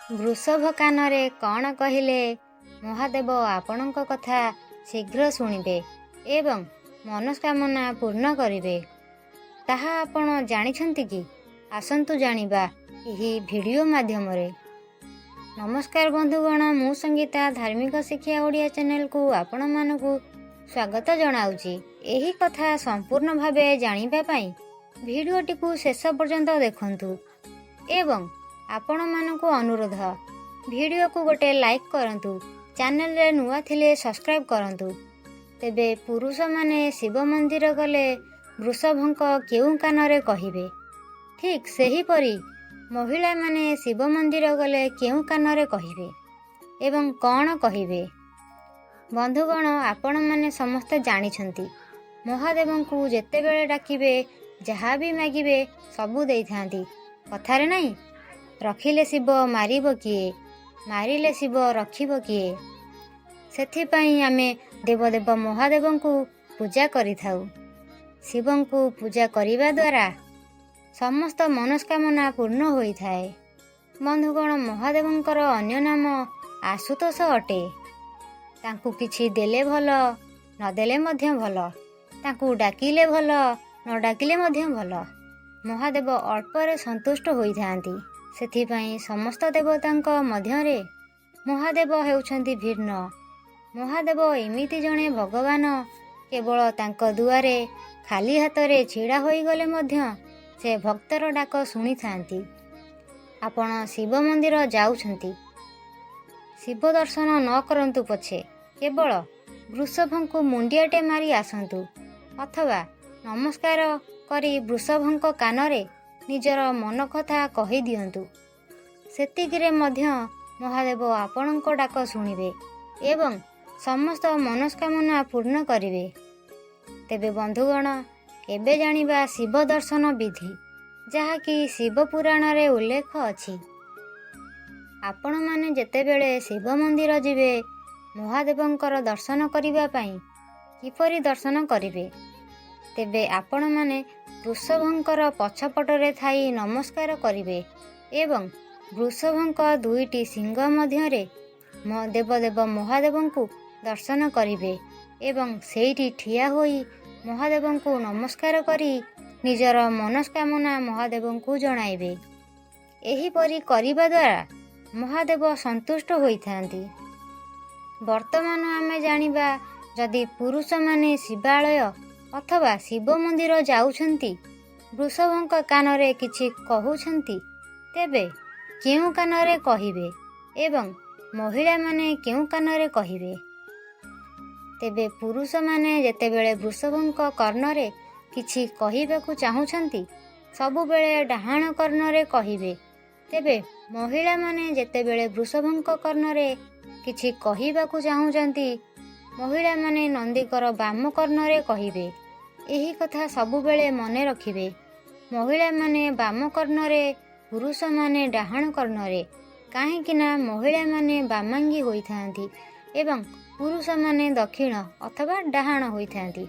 ବୃଷଭ କାନରେ କ'ଣ କହିଲେ ମହାଦେବ ଆପଣଙ୍କ କଥା ଶୀଘ୍ର ଶୁଣିବେ ଏବଂ ମନସ୍କାମନା ପୂର୍ଣ୍ଣ କରିବେ, ତାହା ଆପଣ ଜାଣିଛନ୍ତି କି? ଆସନ୍ତୁ ଜାଣିବା ଏହି ଭିଡ଼ିଓ ମାଧ୍ୟମରେ। ନମସ୍କାର ବନ୍ଧୁଗଣ, ମୁଁ ସଙ୍ଗୀତା, ଧାର୍ମିକ ଶିକ୍ଷା ଓଡ଼ିଆ ଚ୍ୟାନେଲକୁ ଆପଣମାନଙ୍କୁ ସ୍ୱାଗତ ଜଣାଉଛି। ଏହି କଥା ସମ୍ପୂର୍ଣ୍ଣ ଭାବେ ଜାଣିବା ପାଇଁ ଭିଡ଼ିଓଟିକୁ ଶେଷ ପର୍ଯ୍ୟନ୍ତ ଦେଖନ୍ତୁ ଏବଂ ଆପଣମାନଙ୍କୁ ଅନୁରୋଧ, ଭିଡ଼ିଓକୁ ଗୋଟେ ଲାଇକ୍ କରନ୍ତୁ, ଚ୍ୟାନେଲରେ ନୂଆ ଥିଲେ ସବସ୍କ୍ରାଇବ୍ କରନ୍ତୁ। ତେବେ ପୁରୁଷମାନେ ଶିବ ମନ୍ଦିର ଗଲେ ବୃଷଭଙ୍କ କେଉଁ କାନରେ କହିବେ? ଠିକ୍ ସେହିପରି ମହିଳାମାନେ ଶିବ ମନ୍ଦିର ଗଲେ କେଉଁ କାନରେ କହିବେ ଏବଂ କ'ଣ କହିବେ? ବନ୍ଧୁଗଣ, ଆପଣମାନେ ସମସ୍ତେ ଜାଣିଛନ୍ତି, ମହାଦେବଙ୍କୁ ଯେତେବେଳେ ଡାକିବେ, ଯାହା ବି ମାଗିବେ, ସବୁ ଦେଇଥାନ୍ତି। କଥାରେ ନାହିଁ, ରଖିଲେ ଶିବ ମାରିବ କିଏ, ମାରିଲେ ଶିବ ରଖିବ କିଏ? ସେଥିପାଇଁ ଆମେ ଦେବଦେବ ମହାଦେବଙ୍କୁ ପୂଜା କରିଥାଉ। ଶିବଙ୍କୁ ପୂଜା କରିବା ଦ୍ୱାରା ସମସ୍ତ ମନସ୍କାମନା ପୂର୍ଣ୍ଣ ହୋଇଥାଏ। ବନ୍ଧୁଗଣ, ମହାଦେବଙ୍କର ଅନ୍ୟ ନାମ ଆଶୁତୋଷ ଅଟେ। ତାଙ୍କୁ କିଛି ଦେଲେ ଭଲ, ନଦେଲେ ମଧ୍ୟ ଭଲ। ତାଙ୍କୁ ଡାକିଲେ ଭଲ, ନ ଡାକିଲେ ମଧ୍ୟ ଭଲ। ମହାଦେବ ଅଳ୍ପରେ ସନ୍ତୁଷ୍ଟ ହୋଇଥାନ୍ତି। ସେଥିପାଇଁ ସମସ୍ତ ଦେବତାଙ୍କ ମଧ୍ୟରେ ମହାଦେବ ହେଉଛନ୍ତି ଭିନ୍ନ। ମହାଦେବ ଏମିତି ଜଣେ ଭଗବାନ, କେବଳ ତାଙ୍କ ଦୁଆରେ ଖାଲି ହାତରେ ଛିଡ଼ା ହୋଇଗଲେ ମଧ୍ୟ ସେ ଭକ୍ତର ଡାକ ଶୁଣିଥାନ୍ତି। ଆପଣ ଶିବ ମନ୍ଦିର ଯାଉଛନ୍ତି, ଶିବ ଦର୍ଶନ ନ କରନ୍ତୁ ପଛେ, କେବଳ ବୃଷଭଙ୍କୁ ମୁଣ୍ଡିଆଟେ ମାରି ଆସନ୍ତୁ ଅଥବା ନମସ୍କାର କରି ବୃଷଭଙ୍କ କାନରେ ନିଜର ମନ କଥା କହିଦିଅନ୍ତୁ। ସେତିକିରେ ମଧ୍ୟ ମହାଦେବ ଆପଣଙ୍କ ଡାକ ଶୁଣିବେ ଏବଂ ସମସ୍ତ ମନସ୍କାମନା ପୂର୍ଣ୍ଣ କରିବେ। ତେବେ ବନ୍ଧୁଗଣ, ଏବେ ଜାଣିବା ଶିବ ଦର୍ଶନ ବିଧି, ଯାହାକି ଶିବ ପୁରାଣରେ ଉଲ୍ଲେଖ ଅଛି। ଆପଣମାନେ ଯେତେବେଳେ ଶିବ ମନ୍ଦିର ଯିବେ ମହାଦେବଙ୍କର ଦର୍ଶନ କରିବା ପାଇଁ, କିପରି ଦର୍ଶନ କରିବେ? ତେବେ ଆପଣମାନେ ବୃଷଭଙ୍କର ପଛପଟରେ ଥାଇ ନମସ୍କାର କରିବେ ଏବଂ ବୃଷଭଙ୍କ ଦୁଇଟି ଶିଙ୍ଗ ମଧ୍ୟରେ ଦେବଦେବ ମହାଦେବଙ୍କୁ ଦର୍ଶନ କରିବେ ଏବଂ ସେଇଠି ଠିଆ ହୋଇ ମହାଦେବଙ୍କୁ ନମସ୍କାର କରି ନିଜର ମନସ୍କାମନା ମହାଦେବଙ୍କୁ ଜଣାଇବେ। ଏହିପରି କରିବା ଦ୍ୱାରା ମହାଦେବ ସନ୍ତୁଷ୍ଟ ହୋଇଥାନ୍ତି। ବର୍ତ୍ତମାନ ଆମେ ଜାଣିବା, ଯଦି ପୁରୁଷମାନେ ଶିବାଳୟ ଅଥବା ଶିବ ମନ୍ଦିର ଯାଉଛନ୍ତି, ବୃଷଭଙ୍କ କାନରେ କିଛି କହୁଛନ୍ତି, ତେବେ କେଉଁ କାନରେ କହିବେ ଏବଂ ମହିଳାମାନେ କେଉଁ କାନରେ କହିବେ? ତେବେ ପୁରୁଷମାନେ ଯେତେବେଳେ ବୃଷଭଙ୍କ କର୍ଣ୍ଣରେ କିଛି କହିବାକୁ ଚାହୁଁଛନ୍ତି, ସବୁବେଳେ ଡାହାଣ କର୍ଣ୍ଣରେ କହିବେ। ତେବେ ମହିଳାମାନେ ଯେତେବେଳେ ବୃଷଭଙ୍କ କର୍ଣ୍ଣରେ କିଛି କହିବାକୁ ଚାହୁଁଛନ୍ତି, ମହିଳାମାନେ ନନ୍ଦୀଙ୍କର ବାମ କର୍ଣ୍ଣରେ କହିବେ। ଏହି କଥା ସବୁବେଳେ ମନେ ରଖିବେ, ମହିଳାମାନେ ବାମ କର୍ଣ୍ଣରେ, ପୁରୁଷମାନେ ଡାହାଣ କର୍ଣ୍ଣରେ। କାହିଁକି ନା ମହିଳାମାନେ ବାମାଙ୍ଗୀ ହୋଇଥାନ୍ତି ଏବଂ ପୁରୁଷମାନେ ଦକ୍ଷିଣ ଅଥବା ଡାହାଣ ହୋଇଥାନ୍ତି।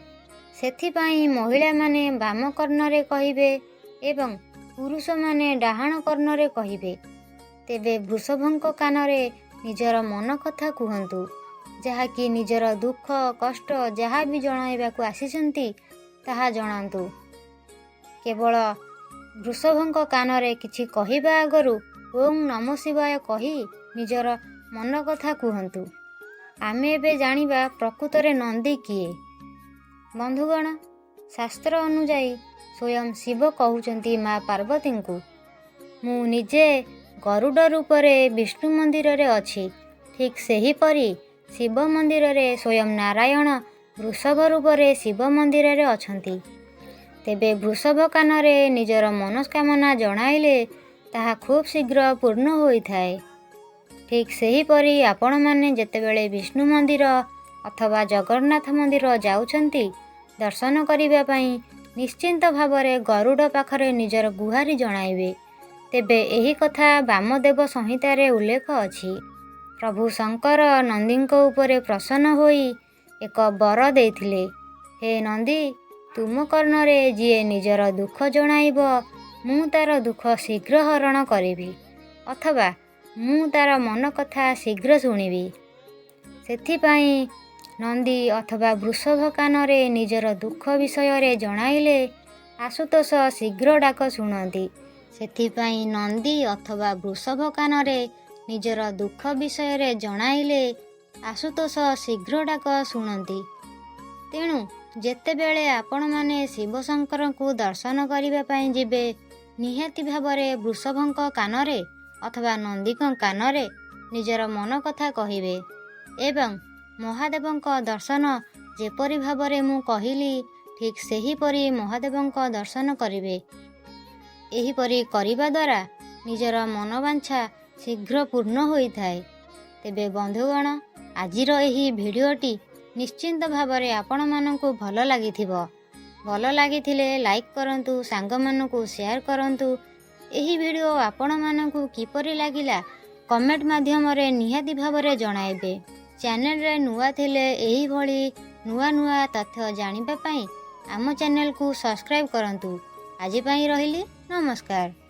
ସେଥିପାଇଁ ମହିଳାମାନେ ବାମ କର୍ଣ୍ଣରେ କହିବେ ଏବଂ ପୁରୁଷମାନେ ଡାହାଣ କର୍ଣ୍ଣରେ କହିବେ। ତେବେ ବୃଷଭଙ୍କ କାନରେ ନିଜର ମନ କଥା କୁହନ୍ତୁ, ଯାହାକି ନିଜର ଦୁଃଖ କଷ୍ଟ ଯାହା ବି ଜଣାଇବାକୁ ଆସିଛନ୍ତି, ତାହା ଜଣାନ୍ତୁ। କେବଳ ବୃଷଭଙ୍କ କାନରେ କିଛି କହିବା ଆଗରୁ ଓଁ ନମ ଶିବାୟ କହି ନିଜର ମନ କଥା କୁହନ୍ତୁ। ଆମେ ଏବେ ଜାଣିବା ପ୍ରକୃତରେ ନନ୍ଦୀ କିଏ। ବନ୍ଧୁଗଣ, ଶାସ୍ତ୍ର ଅନୁଯାୟୀ ସ୍ୱୟଂ ଶିବ କହୁଛନ୍ତି ମା ପାର୍ବତୀଙ୍କୁ, ମୁଁ ନିଜେ ଗରୁଡ଼ ରୂପରେ ବିଷ୍ଣୁ ମନ୍ଦିରରେ ଅଛି, ଠିକ୍ ସେହିପରି ଶିବ ମନ୍ଦିରରେ ସ୍ୱୟଂ ନାରାୟଣ ବୃଷଭ ରୂପରେ ଶିବ ମନ୍ଦିରରେ ଅଛନ୍ତି। ତେବେ ବୃଷଭ କାନରେ ନିଜର ମନସ୍କାମନା ଜଣାଇଲେ ତାହା ଖୁବ୍ ଶୀଘ୍ର ପୂର୍ଣ୍ଣ ହୋଇଥାଏ। ଠିକ୍ ସେହିପରି ଆପଣମାନେ ଯେତେବେଳେ ବିଷ୍ଣୁ ମନ୍ଦିର ଅଥବା ଜଗନ୍ନାଥ ମନ୍ଦିର ଯାଉଛନ୍ତି ଦର୍ଶନ କରିବା ପାଇଁ, ନିଶ୍ଚିନ୍ତ ଭାବରେ ଗରୁଡ଼ ପାଖରେ ନିଜର ଗୁହାରି ଜଣାଇବେ। ତେବେ ଏହି କଥା ବାମଦେବ ସଂହିତାରେ ଉଲ୍ଲେଖ ଅଛି। ପ୍ରଭୁ ଶଙ୍କର ନନ୍ଦୀଙ୍କ ଉପରେ ପ୍ରସନ୍ନ ହୋଇ ଏକ ବର ଦେଇଥିଲେ, ହେ ନନ୍ଦୀ, ତୁମ କର୍ଣ୍ଣରେ ଯିଏ ନିଜର ଦୁଃଖ ଜଣାଇବ, ମୁଁ ତାର ଦୁଃଖ ଶୀଘ୍ର ହରଣ କରିବି ଅଥବା ମୁଁ ତା'ର ମନ କଥା ଶୀଘ୍ର ଶୁଣିବି। ସେଥିପାଇଁ ନନ୍ଦୀ ଅଥବା ବୃଷଭ କାନରେ ନିଜର ଦୁଃଖ ବିଷୟରେ ଜଣାଇଲେ ଆଶୁତୋଷ ଶୀଘ୍ର ଡାକ ଶୁଣନ୍ତି। ସେଥିପାଇଁ ନନ୍ଦୀ ଅଥବା ବୃଷଭ କାନରେ ନିଜର ଦୁଃଖ ବିଷୟରେ ଜଣାଇଲେ ଆଶୁତୋଷ ଶୀଘ୍ର ଡାକ ଶୁଣନ୍ତି। ତେଣୁ ଯେତେବେଳେ ଆପଣମାନେ ଶିବଶଙ୍କରଙ୍କୁ ଦର୍ଶନ କରିବା ପାଇଁ ଯିବେ, ନିହାତି ଭାବରେ ବୃଷଭଙ୍କ କାନରେ ଅଥବା ନନ୍ଦୀଙ୍କ କାନରେ ନିଜର ମନ କଥା କହିବେ ଏବଂ ମହାଦେବଙ୍କ ଦର୍ଶନ ଯେପରି ଭାବରେ ମୁଁ କହିଲି, ଠିକ୍ ସେହିପରି ମହାଦେବଙ୍କ ଦର୍ଶନ କରିବେ। ଏହିପରି କରିବା ଦ୍ୱାରା ନିଜର ମନବାଞ୍ଛା ଶୀଘ୍ର ପୂର୍ଣ୍ଣ ହୋଇଥାଏ। ତେବେ ବନ୍ଧୁଗଣ, ଆଜିର ଏହି ଭିଡ଼ିଓଟି ନିଶ୍ଚିନ୍ତ ଭାବରେ ଆପଣମାନଙ୍କୁ ଭଲ ଲାଗିଥିବ। ଭଲ ଲାଗିଥିଲେ ଲାଇକ୍ କରନ୍ତୁ, ସାଙ୍ଗମାନଙ୍କୁ ସେୟାର କରନ୍ତୁ। ଏହି ଭିଡ଼ିଓ ଆପଣମାନଙ୍କୁ କିପରି ଲାଗିଲା, କମେଣ୍ଟ ମାଧ୍ୟମରେ ନିହାତି ଭାବରେ ଜଣାଇବେ। ଚ୍ୟାନେଲରେ ନୂଆ ଥିଲେ ଏହିଭଳି ନୂଆ ନୂଆ ତଥ୍ୟ ଜାଣିବା ପାଇଁ ଆମ ଚ୍ୟାନେଲକୁ ସବସ୍କ୍ରାଇବ୍ କରନ୍ତୁ। ଆଜି ପାଇଁ ରହିଲି, ନମସ୍କାର।